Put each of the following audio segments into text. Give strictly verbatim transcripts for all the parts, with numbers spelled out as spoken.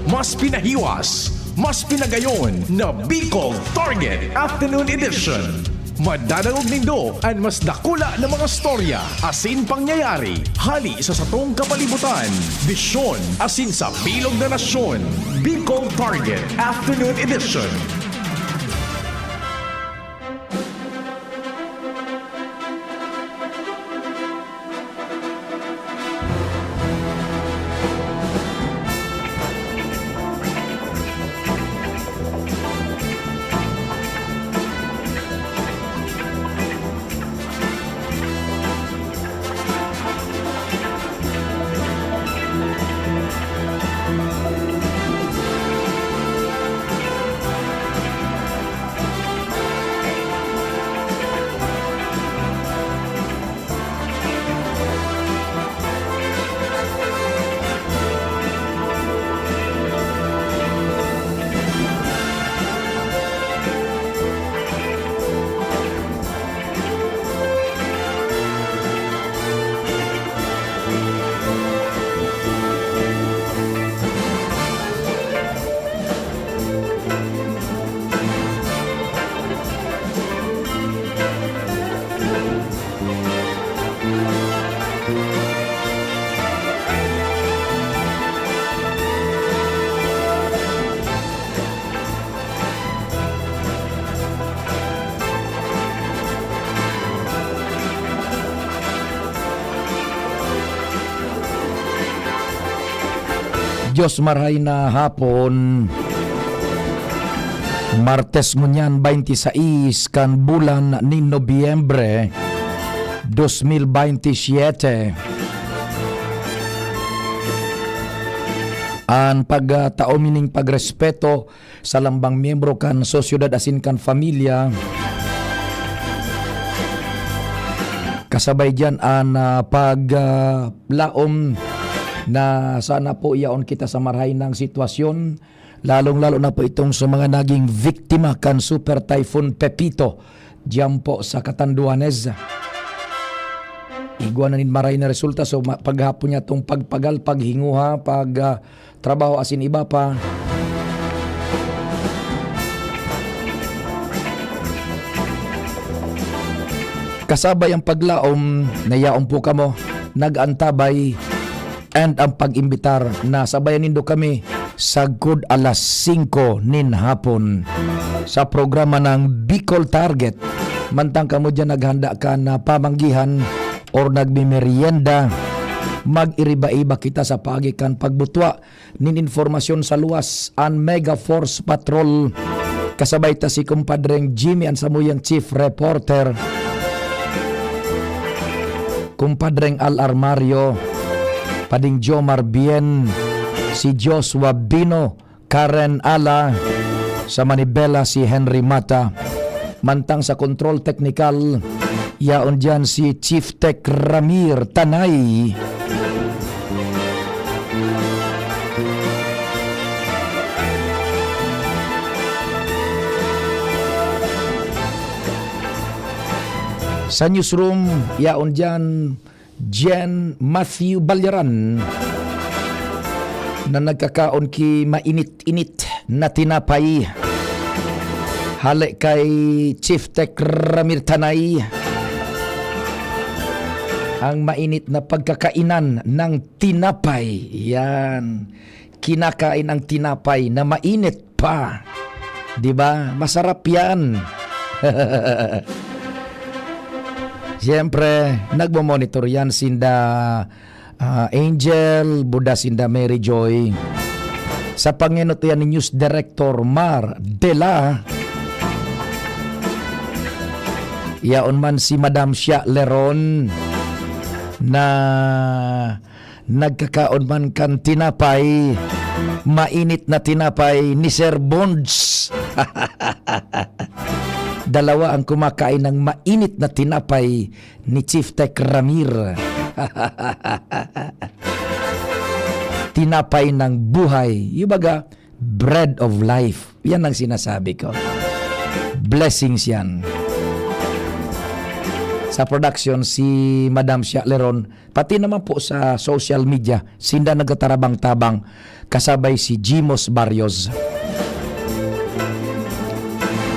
Mas pinahiwas, mas pinagayon na Bicol Target Afternoon Edition. Madadangog nindo an mas dakula na mga storya asin pangyayari hali sa satong kapalibutan, bisyon asin sa bilog na nasyon. Bicol Target Afternoon Edition. Dios marahay na hapon. Martes ngunyan, baynte sais kan bulan nin Nobyembre, dos mil baynte siete. An pagtao mi nin pagrespeto sa lambang miyembro kan sosyedad asin kan pamilya. Kasabay diyan an, ah, pag, ah, laom na sana po yaon kita sa marahay na sitwasyon, lalong-lalo na po itong sa mga naging biktima kan Super Typhoon Pepito diyan po sa Catanduanes. Igwa na nin marahay na resulta. So, ma-, paghapon niya itong pagpagal, paghinguha, pag, ah, trabaho asin iba pa. Kasabay ang paglaom na yaon po kamo nag-antabay and ang pag-imbitar na sabayan nindo kami sagkod alas singko nin hapon sa programa ng Bicol Target. Mantang kamo diyan naghanda kan, ah, pamanggihan or nagmimerienda, mag-iriba-iba kita sa paagi kan pagbutwa nin impormasyon sa luwas, an Mega Force Patrol. Kasabay ta si Kumpadreng Jimmy, an samuyang chief reporter. Kumpadreng Al Armario, Pading Jomar Bien, si Joshua Bino, Karen Ala, sa manibela si Henry Mata. Mantang sa kontrol teknikal, yaon diyan si Chief Tech Ramir Tanay. Sa newsroom, yaon diyan Jen Matthew Balyaran na nagkakaon ki mainit-init na tinapay. Hale kay Chief Tech Ramir Tanay, ang mainit na pagkakainan ng tinapay. Yan. Kinakain ang tinapay na mainit pa. Di ba? Masarap yan. Siyempre, nagmo-monitor yan sinda, ah, Angel, buda sinda Mary Joy. Sa pangenot yan ni News Director Mar Dela, yaon man si Madam Shia Leron na nagkakaon man kan tinapay, mainit na tinapay ni Sir Bonds. Dalawa ang kumakain ng mainit na tinapay ni Chief Tech Ramir. Tinapay ng buhay. Yung baga, bread of life. Yan ang sinasabi ko. Blessings yan. ta production, si Madam Shia Leron, pati naman po sa social media, sinda nagtatarabang-tabang kasabay si Jimos Barrios.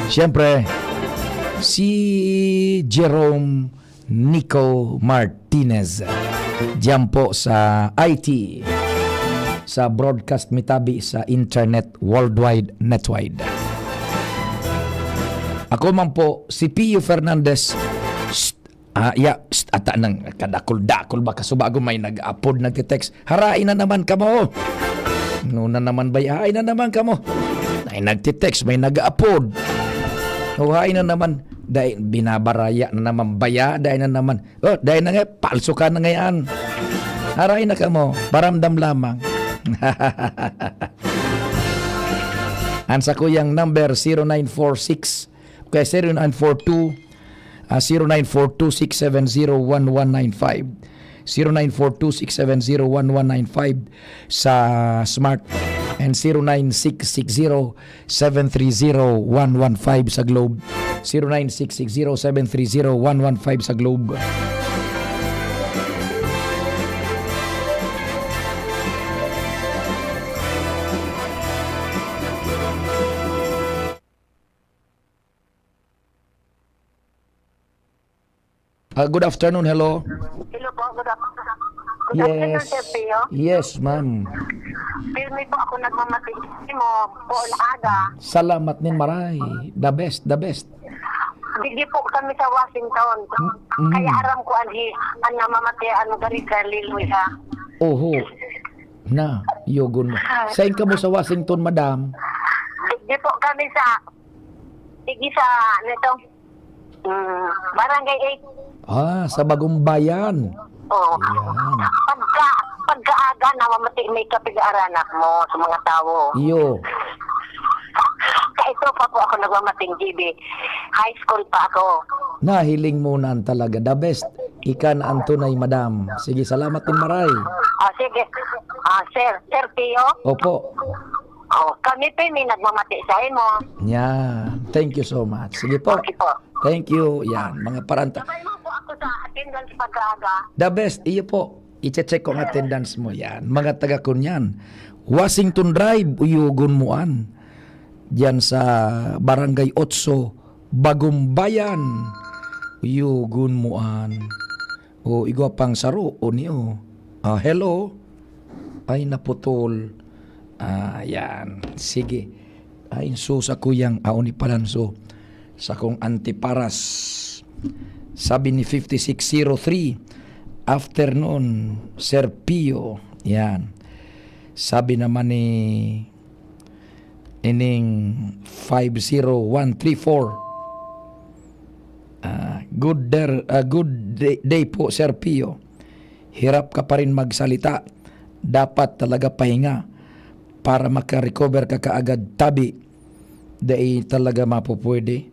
Siyempre, si Jerome Nico Martinez, diyan po sa I T, sa broadcast mi tabi sa internet, worldwide netwide. Ako man po, si Pio Fernandez. Shh! Ah, ya, shh, ata nang kadakol-dakol ba kasubago may nag-apod, nagte-text. Harai na naman kamo. Ano na naman ba? Harai na naman kamo. May nagte-text, may nag-apod. O, harai na naman. Dai, binabaraya na naman baya. Dai na naman. Oh, dai na nga, palso ka na ngayon. Harai na kamo. Paramdam lamang. Ang sakuyang number, zero nine four six, kaya zero nine four two, ah, zero nine four two six seven zero one one nine five. Zero nine four two six seven zero one one nine five sa Smart, and zero nine six six zero seven three zero one one five sa Globe. Zero nine six six zero seven three zero one one five sa Globe. Ah, good afternoon, hello. Hello po, good afternoon. Good afternoon, Sir Pio. Yes, ma'am. Pirmi po ako nagmamati mo po na aga. Salamat nin maray. The best, the best. Digdi po kami sa Washington. Mm, mm. Kaya aram ko anhi, ang namamati, ano, gari sa Liloy, ha? Oho. Na, yugon mo. Sain kamo sa Washington, madam? Digdi po kami sa, digdi sa, nito, mm, Barangay eight. Ah, sa Bagumbayan. Oo. Ayan. Pagka, pagkaaga, namamati may kapig-aranak mo sa mga tawo. Iyo. Sa ito pa po ako nagmamating, G B. High school pa ako. Nahiling mo na talaga, the best. Ika na ang tunay, madam. Sige, salamat din, maray. Ah, sige. Ah, sir, Sir Pio? Opo. Oh, kami pa may nagmamati sa imo. Yan. Thank you so much. Sige po. Okay po. Thank you. Yan, mga paranta. Sabay mo po ako sa attendance pagkaaga. The best. Iyo po. I-check ko ang attendance mo. Yan. Mga taga Cunyan. Washington Drive, uyugon mo an. Diyan sa Barangay Otso, Bagumbayan. Uyugon mo an. O, igwa pang saro, o niyo. Ah, hello? Ay, naputol. Ah, yan. Sige. Ay, so sa kuyang, ah, ni Palanso. Sa kong antiparas. Sabi ni fifty-six zero three, "Afternoon, Sir Pio." Yan. Sabi naman ni ining five zero one three four. Ah, good der-, ah, good day, day po, Sir Pio. Hirap ka pa rin magsalita. Dapat talaga pahinga para makarecover ka kaagad, tabi. Dai talaga mapupwede.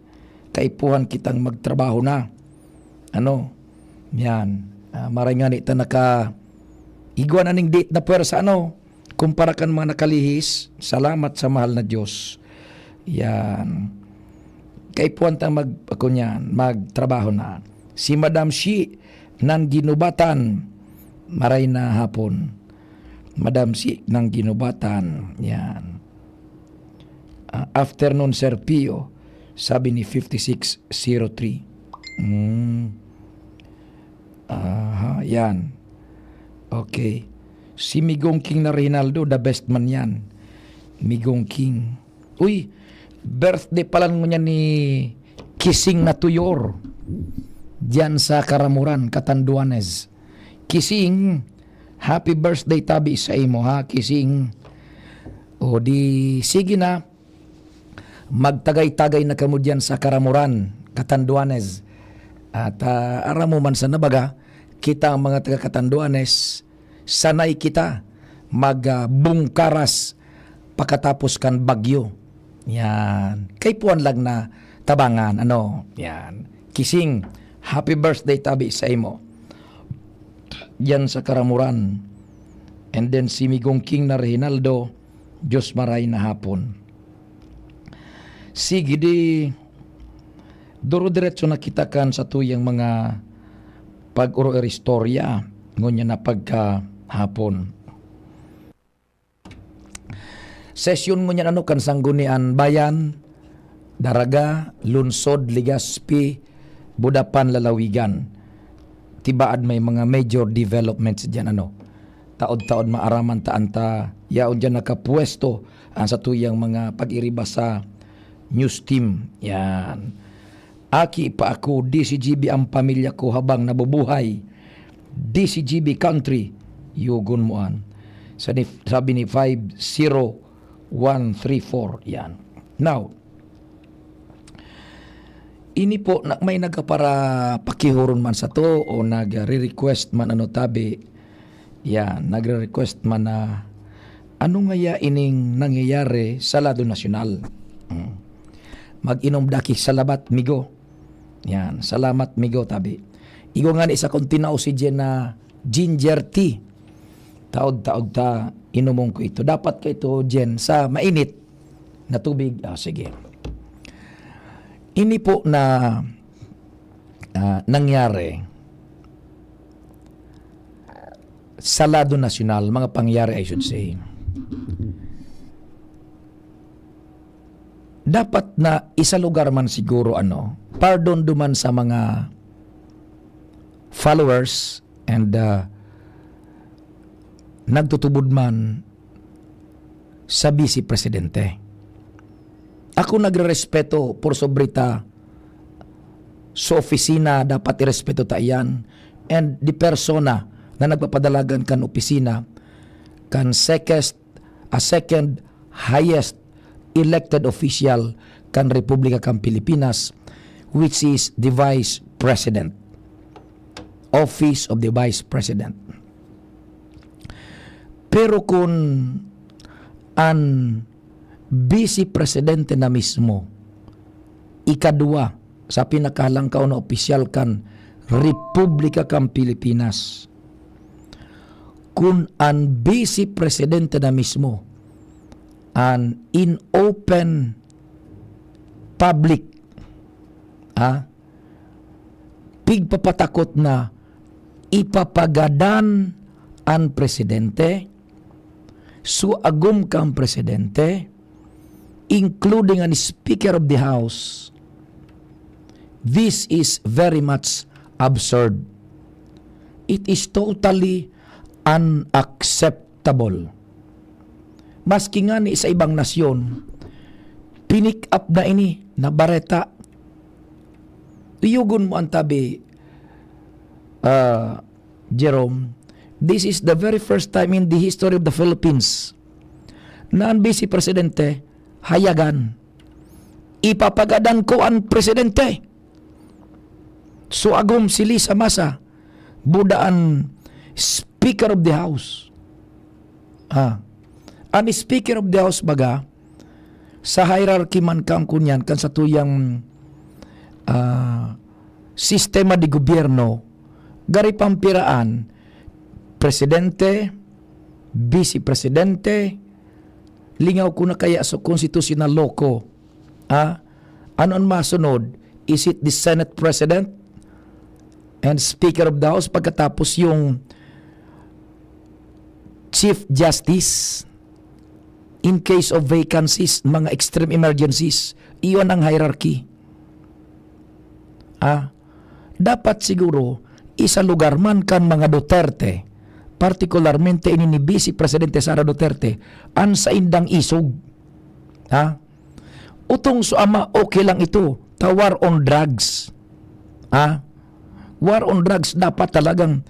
Kaipuhan kitang magtrabaho na. Ano? Yan. Ah, maray ngani ta naka-, igwa na ning date na pwersa, ano? Kumpara kan mga nakalihis, salamat sa mahal na Diyos. Yan. Kaipuhan tang mag-, ako niyan, magtrabaho na. Si Madam Shi ng Ginubatan, maray na hapon. Madam Shi ng Ginubatan, yan. Ah, afternoon, Sir Pio, sabi ni fifty-six zero three. Hmm. Aha, yan. Okay. Si Migong King na Reynaldo, the best man yan. Migong King. Uy, birthday pala ngunyan ni Kising na Tuyor. Diyan sa Karamuran, Catanduanes. Kising, happy birthday tabi sa imo, ha, Kising. O di, sige na. Magtagay-tagay na kamo diyan sa Karamuran, Catanduanes. At, ah, aram mo man sana baga, kita ang mga taga Catanduanes, sanay kita mag, ah, bungkaras pakatapos kan bagyo. Yan. Kaipuhan lang na tabangan, ano? Yan. Kising, happy birthday tabi sa imo. Diyan sa Karamuran. And then si Migong King na Reynaldo, Diyos maray na hapon. Sige, di, duro-diretso na kita kan satuyang mga pag-oro-istorya ngunyan na pagkahapon. Sesyon ngunyan ano kan Sanggunian Bayan, Daraga, Lungsod, Legazpi, Budapan, Lalawigan. Tibaad may mga major developments diyan ano. Taod-taod maaraman ta anta yaon diyan nakapwesto ang satuyang mga pag-iriba sa news team. Yan. Aki pa ako, D C G B ang pamilya ko habang nabubuhay. D C G B country, yugon mo an. Sa ni, sabi ni five zero one three four, yan. Now, ini po, na, may nagkapara pakihuron man sa to o nagre-request man ano tabi, yan, nagre-request man na ano ngaya ining nangyayari sa lado nasyonal. Mm. Mag-inom daki salabat, migo. Yan, salamat, migo, tabi. Igo nga ni sa kung tinao si Jen na ginger tea. Taod-taod ta, inumon ko ito. Dapat ka ito, Jen, sa mainit na tubig. Ah, sige. Ini po na, ah, nangyari sa lado nasyonal, mga pangyayari, I should say. Dapat na isa lugar man siguro, ano, pardon duman sa mga followers and, ah, nagtutubod man sa Vice Presidente. Ako nagrerespeto por sobre ta sa opisina, dapat irespeto ta iyan. And the persona na nagpapadalagan kan opisina, kan second, a second highest elected official kan Republika kan Pilipinas, which is the Vice President. Office of the Vice President. Pero kun an Vice Presidente na mismo, ikadwa sa pinakahalangkaw na opisyal kan Republika kan Pilipinas, kun an Vice Presidente na mismo an in open public, ah, pigpapatakot na ipapagadan an presidente, suagom kan presidente, including an Speaker of the House. This is very much absurd. It is totally unacceptable. Maski ngani sa ibang nasyon, pinick up na ini na bareta. Tuyogon mo an tabi, ah, Jerome, this is the very first time in the history of the Philippines na an Vice Presidente hayagan. Ipapagadan ko an presidente. Suagom si Lisa Masa, buda an Speaker of the House. Ah, an Speaker of the House baga, sa hierarchy man kan kunyan, kan satuyang, ah, sistema de gobyerno, gari pampiraan, presidente, vice presidente, lingaw ko na kaya sa constitutional law ko. Ah, ano an masunod? Is it the Senate President and Speaker of the House pagkatapos yung Chief Justice in case of vacancies, mga extreme emergencies? Iyon ang hierarchy. Ah, dapat siguro isa lugar man kan mga Duterte, partikularmente ini ni Vice Presidente Sara Duterte, an saindang isog. Ha? Utong so ama, okay lang ito. Ta war on drugs. Ha? War on drugs, dapat talagang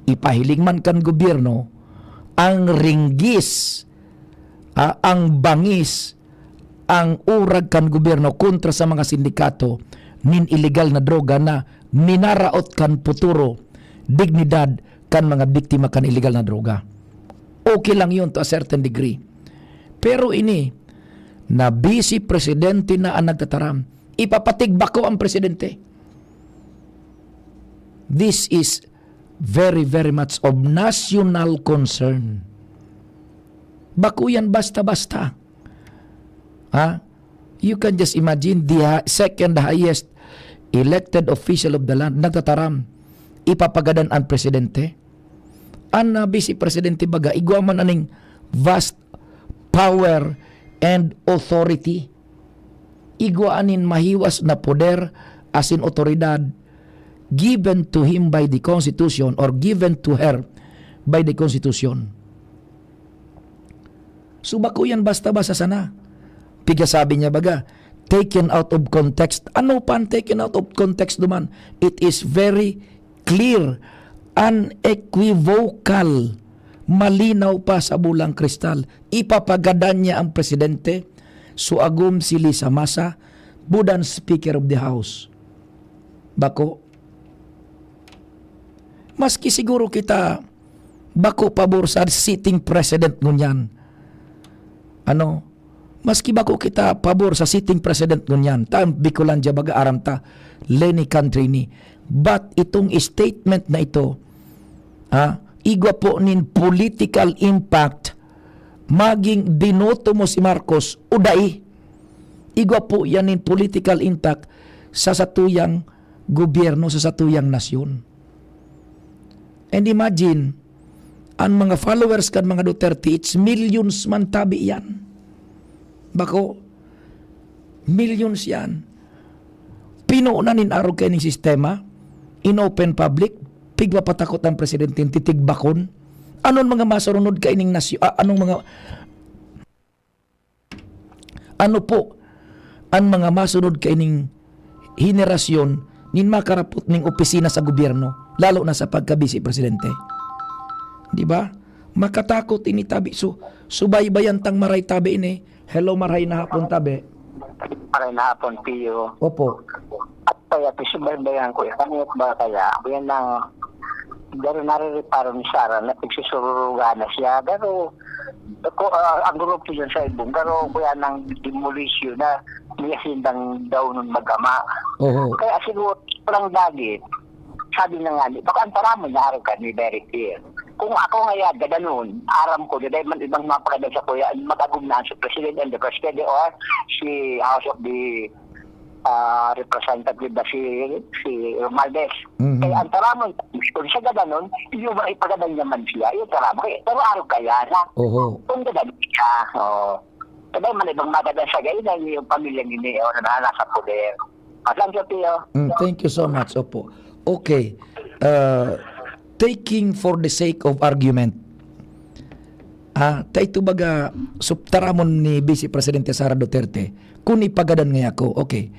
ipahiling man kan gobyerno ang ringgis, ah, ang bangis, ang urag kan gobyerno kontra sa mga sindikato nin ilegal na droga na minaraot kan puturo, dignidad kan mga biktima kan ilegal na droga. Okay lang yun to a certain degree. Pero ini, na Vice Presidente na ang nagtataram, ipapatig bako ang presidente. This is very, very much of national concern. Bako yan basta-basta. Ha? You can just imagine the ha-, second highest elected official of the land nagtataram. ipapagadan an presidente? An, ah, Vice Presidente baga, igwa man aning vast power and authority. Igwa anin mahiwas na poder asin otoridad given to him by the Constitution or given to her by the Constitution. So, bako yan basta-basta sana. Pigasabi niya baga, taken out of context. Ano pa ang taken out of context duman? It is very clear, unequivocal, malinaw pa sa bulang kristal. Ipapagadan niya ang presidente. So, agom si Lisa Masa, budan Speaker of the House. Bako. Maski siguro kita bako pabor sa sitting president ngunyan. Ano? Maski bako kita pabor sa sitting president ngunyan. Ta, Bicolandia baga aram ta, Leni country ni. But itong statement na ito, ah, igwa po nin political impact, maging binoto mo si Marcos o dai. Igwa po yan nin political impact sa satuyang gobyerno, sa satuyang nasyon. And imagine, ang mga followers kan mga Duterte, it's millions man tabi yan. Bako, millions yan. Pino na nin arog kaining sistema, in open public, pigpapatakot ang presidente, titigbakon. Anon mga masurunod kaining nasyo-, ah, anong mga Ano po an mga masunod kaining henerasyon nin makarapot ning opisina sa gobyerno, lalo na sa pagka-Bise Presidente? Di ba? Makatakot ini tabi. So, subaybayan tang maray tabi ini. Hello, maray na hapon, tabi. Maray na hapon, Pio. Opo. At kaya, pisubaybayan ko, ikaniyot ba kaya? Yan ang, pero narireparo ni Sara na pagsusururugan na siya. Pero, ko, ah, ang grupo dyan sa Ibong, pero kuya nang demolisyon na may asindang daw nun mag-ama. Oho. Kaya siguro, parang dagit, sabi na nga, ni, baka ang tara mo, naarog ka ni Very Clear. Kung ako nga yada, ganun, aram ko, dahil man ibang mga pagkadal sa kuya, mag-agum na ang si President and the Vice President or si House of the ah, representative na si, si Romualdez. Mhm. Kaya ang taramon, kung siya gadanon, yung mga ipagadan niya man siya, yung taramon. Kaya, pero araw kaya na. Oho. Kung gadanon siya, oh. Kaya man ibang magadan sa gayon na yung pamilya niya, oh, na nasa poder. Masang siya, Pio. Mm, thank you so much. Opo. Okay. Uh, taking for the sake of argument, ah, ta ito baga, suptaramon ni Vice Presidente Sara Duterte, kun ipagadan ngaya ako, okay.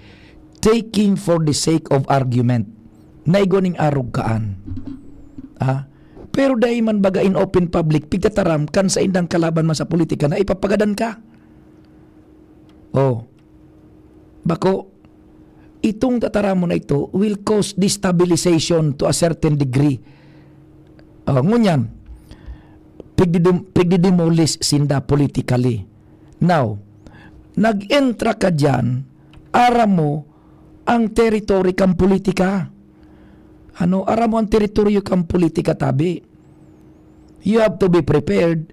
Taking for the sake of argument, na igwa ning arog kaan. Ah, pero dai man baga in open public, pigtataram kan saindang kalaban man sa politika na ipapagadan ka. Oh. Bako, itong tataramon na ito will cause destabilization to a certain degree. Oh, ngunyan, pigdidem-, pigdidemolish sinda politically. Now, nag-entra ka diyan, aram mo ang territory kan politika. Ano, aram mo ang teritoryo kan politika, tabi. You have to be prepared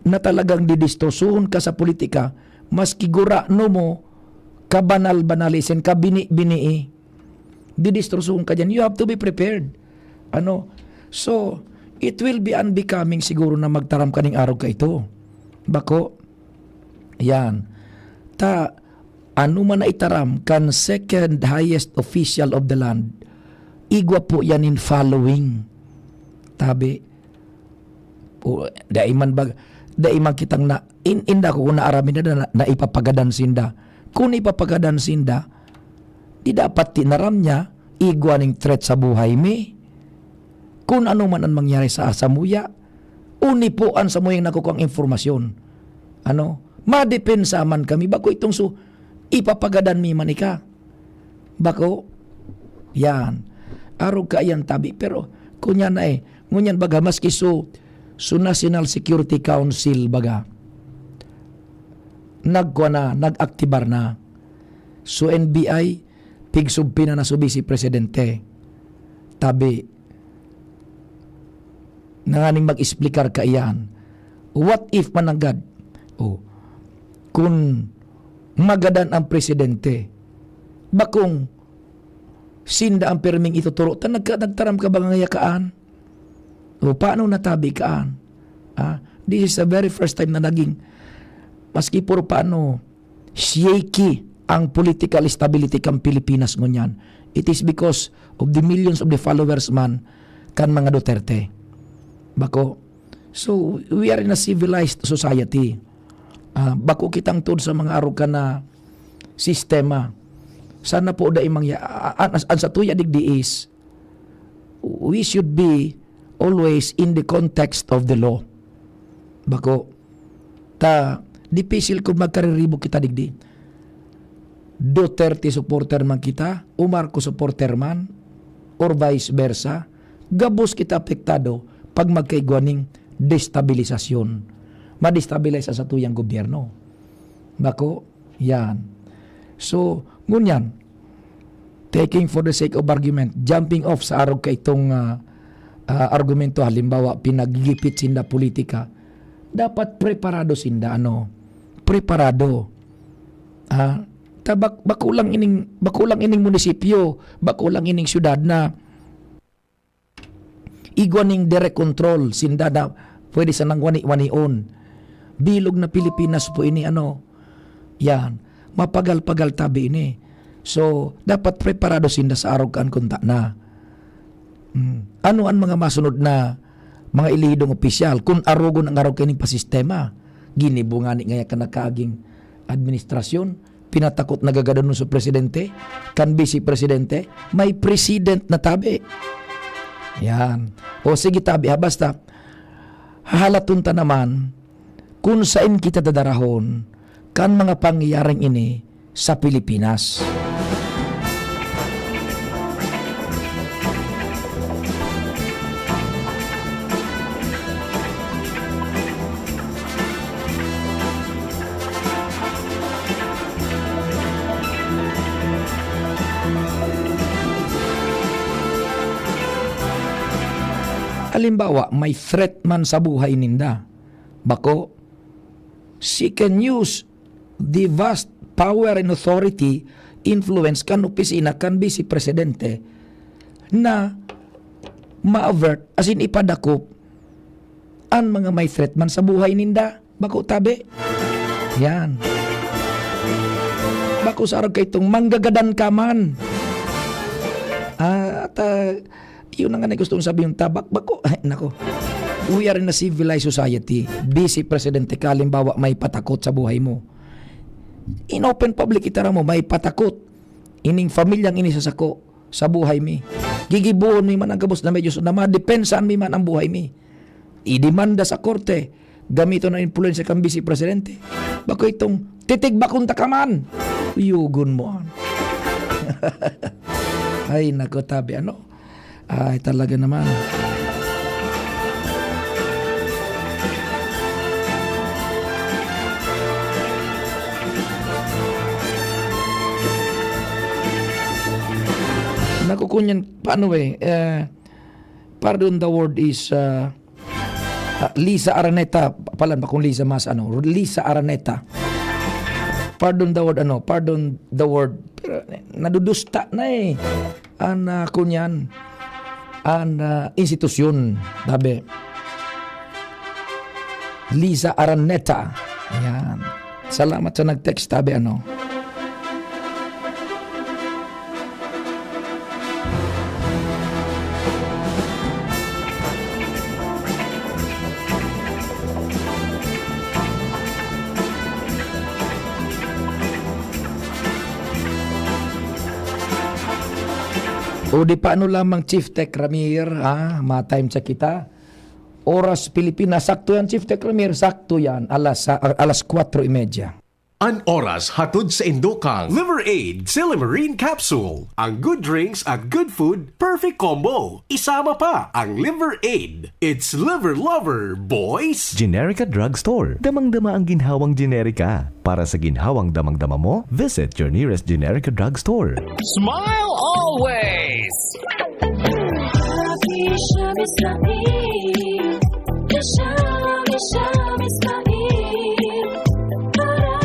na talagang didistrosuhon ka sa politika, maski gurano mo, kabanal-banalisin, kabini-binii. Didistrosuhon ka diyan. You have to be prepared. Ano? So, it will be unbecoming siguro na magtaram ka ning arog ka ito. Bako? Yan. Ta, ano man na itaram kan second highest official of the land, igwa po yan in following. Tabi, o, dai man bag-, dai man kitang na, in, inda ko kung naaramin na, na, na ipapagadan sinda. Kung ipapagadan sinda, di dapat tinaram niya, igwa ning threat sa buhay mi. Kung ano man ang mangyari sa samuya, uni po ang samuyang nakukuang impormasyon. Ano? Madepensa man kami, bako itong su-, ipapagadan mi man ika. Bako? Yan. Arog ka yan, tabi. Pero, kunya na eh. Ngunyan baga, maski su, su National Security Council baga, nagkwa na, nag-aktibar na. Su N B I, pigsubpina na su Vice Presidente. Tabi, nanganing mag-explicar ka iyan. What if mananggad? Oh, kun magadan ang presidente, bakong Sinda ang pirming ituturo. Ta nagka-, nagtaram ka ba ngaya kaan? O paano natabi kaan? Ah, this is the very first time na naging, maski puro paano, shaky ang political stability kan Pilipinas ngunyan. It is because of the millions of the followers man kan mga Duterte. Bako. So, we are in a civilized society. Ah, bako kitang tod sa mga arog kan na sistema. Sana po dai mangya-, a-, a-, an, an satuya digdi is, we should be always in the context of the law. Bako, ta, dipisil kun magkariribok kita digdi. Duterte supporter man kita, o Marcos supporter man, or vice versa, gabos kita apektado pag magkaigwa ning destabilisasyon. Ma-destabilize ang satuyang gobyerno. Bako, yan. So, ngunyan, taking for the sake of argument, jumping off sa arog kaitong, ah, ah, argumento, halimbawa, pinaggigipit sinda politika, dapat preparado sinda, ano, preparado. Ah, ta bak-, bako lang ining, bako lang ining munisipyo, bako lang ining syudad na igwa ning direct control sinda na pwede sanang wani-wanion. Bilog na Pilipinas po ini, ano. Yan. Mapagal-pagal tabi ini. So, dapat preparado sinda sa arog kan kunta na. Hmm. Ano an mga masunod na mga elehidong opisyal kun arogon ang arog kaning pasistema? Ginibo ngani ngaya kan nakaaging administrasyon, pinatakot na gagadanon sa presidente, kan bisi presidente, may president na tabi. Yan. O sige, tabi ha, basta, hahalaton ta naman kun saen kita dadarahon kan mga pangyayaring ini sa Pilipinas. Halimbawa, may threat man sa buhay ninda. Bako, she can use the vast power and authority, influence kan opisina kan Vice Presidente na ma-avert, as in ipadakop, an mga may threat man sa buhay ninda. Bako tabi. Yan. Bako sa arog kaitong manggagadan ka man. Ah, at, ah, yun ang nga gusto kong sabihin, tabak, bako. Ay, nako. We are in a civilized society. Bisi presidente ka, halimbawa, may patakot sa buhay mo. In open public, itara mo, may patakot. Ining pamilyang ini sa sako, sa buhay mi. Gigibohon mi man ang gabos na medyos na madepensahan mi man ang buhay mi. Idemanda sa korte, gamiton ang impluwensya kan Bisi Presidente. Bako itong, "Titigbakon ta ka man!" Yugon mo an. Ay, nako, tabi, ano? Ay, talaga naman. Nako, kunyan, paano eh? Eh, pardon the word is, ah, ah, Liza Araneta, palan ba kung Liza mas ano, Liza Araneta. Pardon the word, ano, pardon the word, pero nadudusta na eh. An, ah, kunyan, an, ah, institusyon, tabi. Liza Araneta. Ayan. Salamat sa nag-text, tabi, ano. O di paano lamang, Chief Tech Ramir, ha? Ma-time check kita. Oras Pilipinas, sakto yan, Chief Tech Ramir, sakto yan. Alas, ah, alas kwatro y media. An oras hatod saindo kan Liver Aid Silymarin Capsule. Ang good drinks at good food, perfect combo. Isama pa ang Liver Aid. It's Liver Lover, boys! Generica Drugstore. Damang-dama ang ginhawang Generica. Para sa ginhawang damang-dama mo, visit your nearest Generica Drugstore. Smile always! Happy Shami Shami. Shami Shami Shami. Para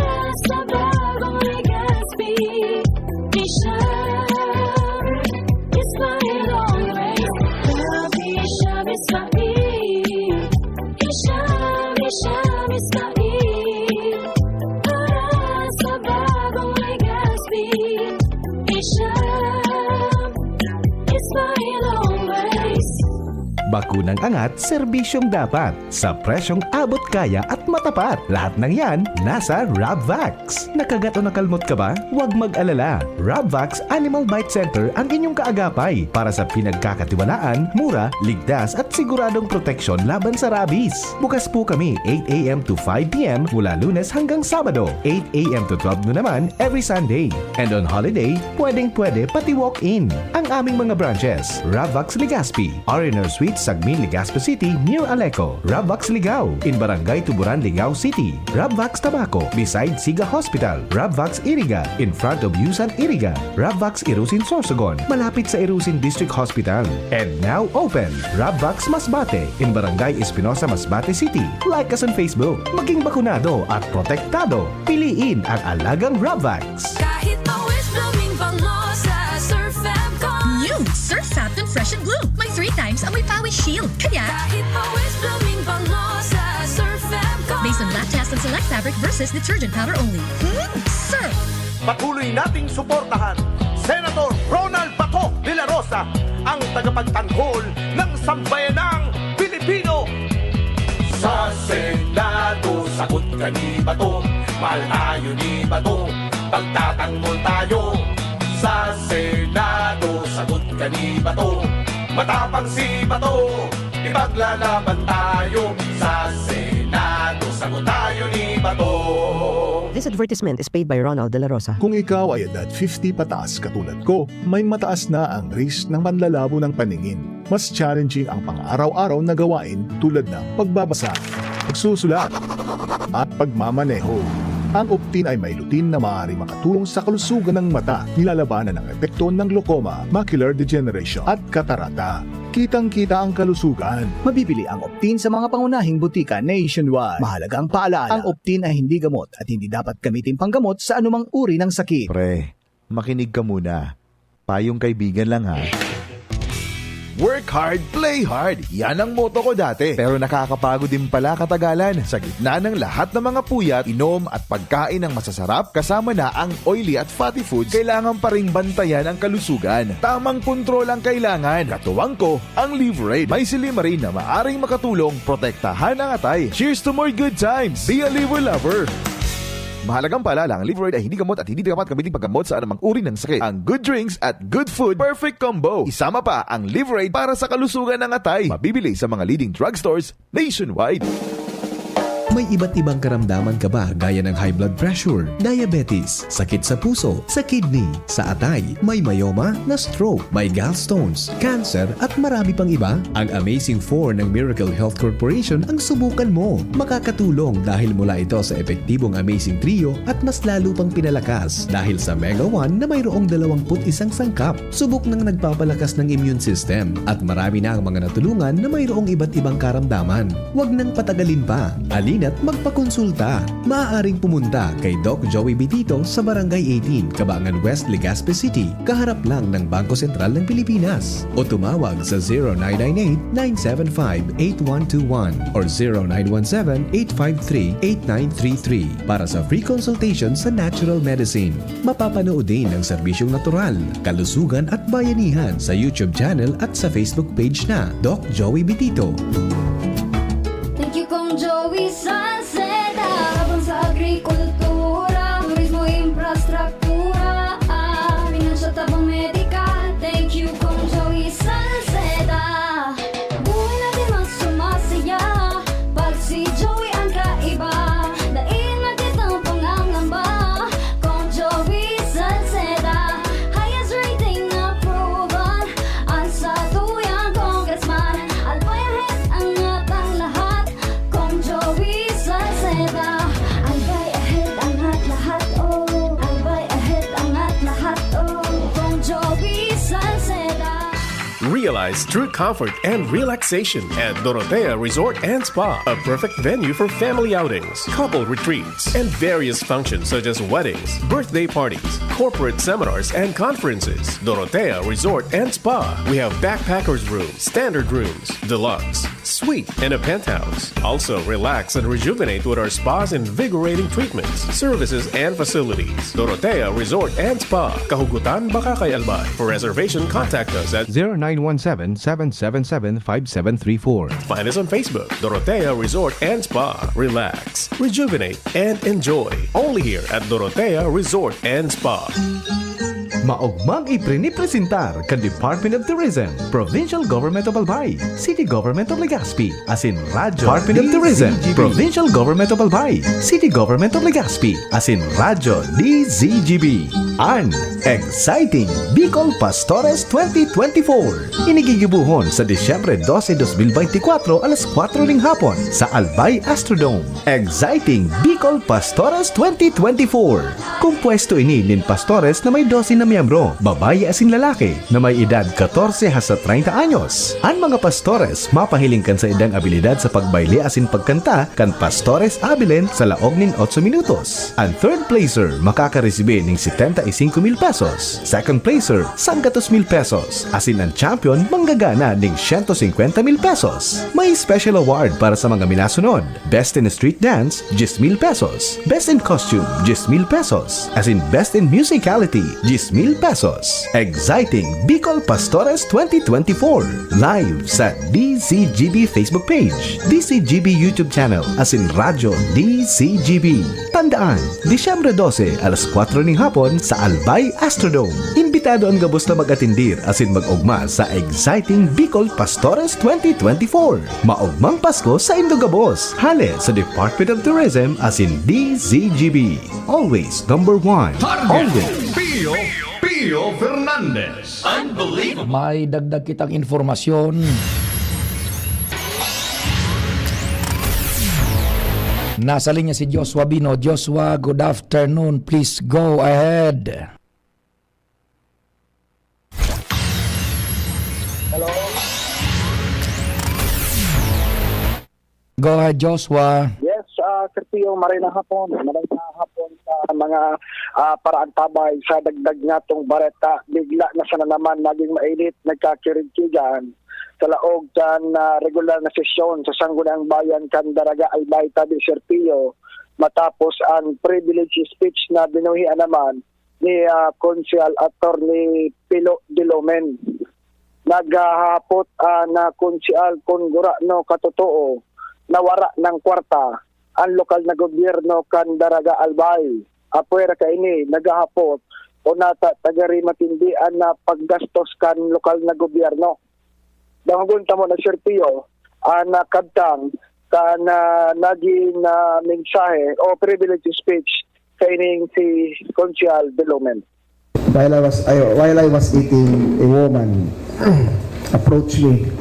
sa bagong Legazpi. Shami. Bakunang angat, serbisyong dapat, sa presyong abot kaya at matapat. Lahat ng yan, nasa Rabvax. Nakagat o nakalmot ka ba? Huwag mag-alala. Rabvax Animal Bite Center ang inyong kaagapay para sa pinagkakatiwalaan, mura, ligtas at siguradong proteksyon laban sa rabies. Bukas po kami eight a m to five p m mula Lunes hanggang Sabado, eight a m to twelve noon naman every Sunday. And on holiday, pwedeng-pwede pati walk-in. Ang aming mga branches, Rabvax Legazpi, R and R Suite, Sagmin, Legazpi City, near Aleco, Rabvax Ligao, in Barangay Tuburan, Ligao City, Rabvax Tabaco, beside Siga Hospital, Rabvax Iriga, in front of Yusan Iriga, Rabvax Irusin Sorsogon, malapit sa Irusin District Hospital. And now open, Rabvax Masbate, in Barangay Espinosa, Masbate City. Like us on Facebook. Maging bakunado at protektado. Piliin ang alagang Rabvax. Kahit pawis blooming bango sa Surf Fab ko. New Surf Fab Fresh and Bloom. May three times amoy pawis shield. Kaya, Kahit pawis blooming bango sa Surf Fab ko. Based on lab test and select fabric versus detergent powder only. Hmm? Surf! Patuloy nating suportahan Senator Ronald Bato de la Rosa, ang tagapagtanggol ng sambayanang Pilipino. Sa Senado, sagot ka ni Bato, mahal tayo ni Bato, pagtatanggol tayo. Sa Senado, sagot ka ni Bato, matapang si Bato, ipaglalaban tayo. Sa Senado, sagot tayo ni Bato. This advertisement is paid by Ronald De La Rosa. Kung ikaw ay edad fifty pataas katulad ko, may mataas na ang risk ng panlalabo ng paningin. Mas challenging ang pang-araw-araw na gawain tulad ng pagbabasa, pagsusulat, at pagmamaneho. Ang Optin ay may lutein na maaaring makatulong sa kalusugan ng mata, nilalabanan ang epekto ng glaucoma, macular degeneration, at katarata. Kitang-kita ang kalusugan. Mabibili ang Optin sa mga pangunahing butika nationwide. Mahalagang paalaala, ang Optin ay hindi gamot at hindi dapat gamitin panggamot sa anumang uri ng sakit. Pre, makinig ka muna. Payong kaibigan lang ha. Work hard, play hard. Yan ang motto ko dati. Pero nakakapagod din pala katagalan. Sa gitna ng lahat ng mga puyat, inom at pagkain ng masasarap, kasama na ang oily at fatty foods, kailangan pa ring bantayan ang kalusugan. Tamang kontrol ang kailangan. Katuwang ko, ang Liveraid. May silimarin na maaring makatulong protektahan ang atay. Cheers to more good times! Be a Liver Lover! Mahalagang paalala, ang Liveraid ay hindi gamot at hindi dapat gamitin paggamot sa anumang uri ng sakit. Ang good drinks at good food, perfect combo. Isama pa ang Liveraid para sa kalusugan ng atay. Mabibili sa mga leading drugstores nationwide. May iba't ibang karamdaman ka ba gaya ng high blood pressure, diabetes, sakit sa puso, sa kidney, sa atay, may myoma, na stroke, may gallstones, cancer at marami pang iba? Ang Amazing four ng Miracle Health Corporation ang subukan mo. Makakatulong dahil mula ito sa epektibong Amazing Trio at mas lalo pang pinalakas dahil sa Mega one na mayroong dalawang put isang sangkap. Subok nang nagpapalakas ng immune system at marami na ang mga natulungan na mayroong iba't ibang karamdaman. Huwag nang patagalin pa. Alina't magpakonsulta. Maaaring pumunta kay Doc Joey Bitito sa Barangay eighteen, Kabangan West, Legazpi City, kaharap lang ng Bangko Sentral ng Pilipinas. O tumawag sa zero nine nine eight, nine seven five, eight one two one or zero nine one seven, eight five three, eight nine three three para sa free consultation sa natural medicine. Mapapanood din ang serbisyong natural, kalusugan at bayanihan sa YouTube channel at sa Facebook page na Doc Joey Bitito. Thank you, Kong Joey Salceda. Tabang sa agrikultura, turismo, infrastruktura, ah, pinansyal, tabang medikal. Thank you, Kong Joey Salceda. Buhay natin mas sumasaya pag si Joey ang kaiba. Dai na kitang pangangamba, Kong Joey Salceda. Highest rating na proven, ang satuyang congressman. Albay ahead ang atang lahat, Kong Joey Salceda. Albay ahead ang at lahat, oh. Albay ahead ang at lahat, oh. Kong Joey Salceda. Realize true comfort and relaxation at Dorotea Resort and Spa, a perfect venue for family outings, couple retreats, and various functions such as weddings, birthday parties, corporate seminars, and conferences. Dorotea Resort and Spa. We have backpackers room, standard rooms, deluxe, Suite and a penthouse. Also, relax and rejuvenate with our spa's invigorating treatments, services, and facilities. Dorotea Resort and Spa, Kahugutan, Bacacay, Albay. For reservation, contact us at zero nine one seven, seven seven seven, five seven three four. Find us on Facebook, Dorotea Resort and Spa. Relax, rejuvenate, and enjoy. Only here at Dorotea Resort and Spa. Maogmang iprinipresentar kan Department of Tourism, Provincial Government of Albay, City Government of Legazpi, asin Radyo Department of Tourism, D Z G B. Provincial Government of Albay, City Government of Legazpi, asin Radyo D Z G B. An Exciting Bicol Pastores twenty twenty-four. Inigigibohon sa Disyembre dose, dos mil beintikwatro, alas kwatro ning hapon, sa Albay Astrodome. Exciting Bicol Pastores twenty twenty-four. Kompuesto ini nin pastores na may dose na miyembro, babayi asin lalaki, na may edad katorse hasta treinta anyos. An mga pastores mapahiling kan saindang abilidad sa pagbayle asin pagkanta kan Pastores Abilene sa laog nin otso minutos. An third placer makakaresibi nin setenta y cinco mil pesos. Second placer, sanggatos mil pesos. Asin an champion manggagana nin siyento singkwenta mil pesos. May special award para sa mga minasunod. Best in Street Dance, dies mil pesos. Best in Costume, dies mil pesos. Asin Best in Musicality, dies mil pesos. Exciting Bicol Pastores twenty twenty-four. Live sa D Z G B Facebook page, D Z G B YouTube channel, asin Radyo D Z G B. Tandaan, Disyembre dose, alas kwatro ning hapon sa Albay Astrodome. Imbitado an gabos na mag-atendir asin mag-ogma sa Exciting Bicol Pastores twenty twenty-four. Maogmang Pasko sa indo gabos. Hale sa Department of Tourism asin D Z G B. Always number one. Target. Always. Pio, Pio Fernandez. Unbelievable. May dagdag kitang informasyon. Nasa linya si Joshua Bino. Joshua, good afternoon. Please go ahead. Hello? Go ahead, Joshua. Yes, ah, Sir Pio, maray na hapon. Maray na hapon sa mga, ah, paraantabay sa dagdag ngatong bareta. Bigla na sana naman naging mainit, nagkakirigkigan sa laog kan, ah, regular na sesyon sa Sangguniang Bayan kan Daraga Albay, tabi, Sir Pio, matapos ang privilege speech na binuhian naman ni, ah, Konsehal Attorney Pilo Dilomen. Naghahapot, ah, na konsehal kun gurano katotoo na wara nang kwarta ang lokal na gobyerno kan Daraga Albay. Apwera kaini, naghahapot o nata tagari matindi an, ah, paggastos kan lokal na gobyerno. Dangogon ta mo na, Sir Pio, an, ah, kabtang kan, ah, nagin, ah, mensahe o privilege speech kaining si Konsehal Dilomen. While I was, I, while I was eating, a woman approached me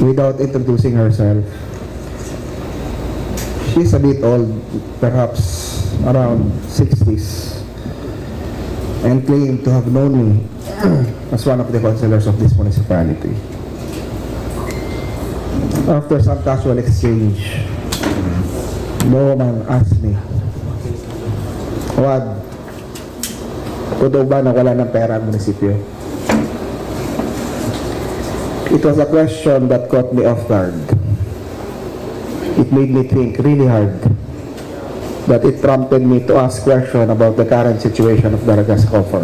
without introducing herself. She's a bit old, perhaps around sixties, and claimed to have known me as one of the councilors of this municipality. After some casual exchange, the woman asked me, "Wad, totoo ba na wala ng pera ang munisipyo?" It was a question that caught me off guard. It made me think really hard, that it prompted me to ask question about the current situation of Daraga Coffer.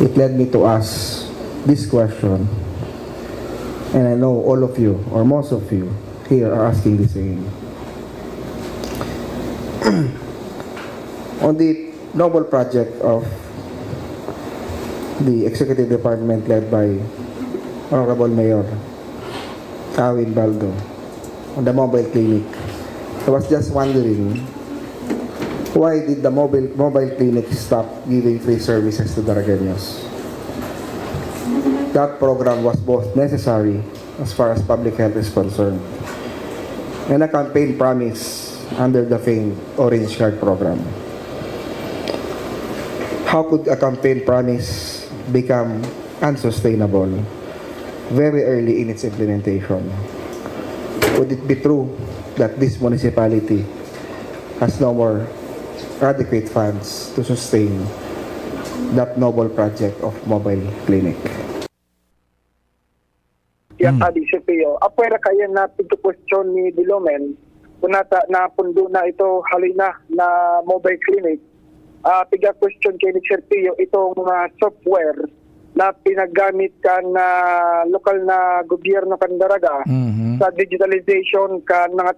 It led me to ask this question, and I know all of you, or most of you here, are asking the same. On the noble project of the executive department led by Honorable Mayor Awin Baldo, on the mobile clinic, I was just wondering, why did the mobile, mobile clinic stop giving free services to Daragueños? That program was both necessary as far as public health is concerned, and a campaign promise under the famed Orange Card program. How could a campaign promise become unsustainable very early in its implementation? Would it be true that this municipality has no more adequate funds to sustain that noble project of mobile clinic? Yan, Mm. adi, Sir Pio. Apwera kayan na pigka-question ni Dilomen, kung nasa, na pundo na ito, halina na mobile clinic. Ah, piga-question kay ni Sir Pio, itong ah, software na pinagamit kan ah, lokal na gobyerno kan Daraga Mhm. sa digitalization kan mga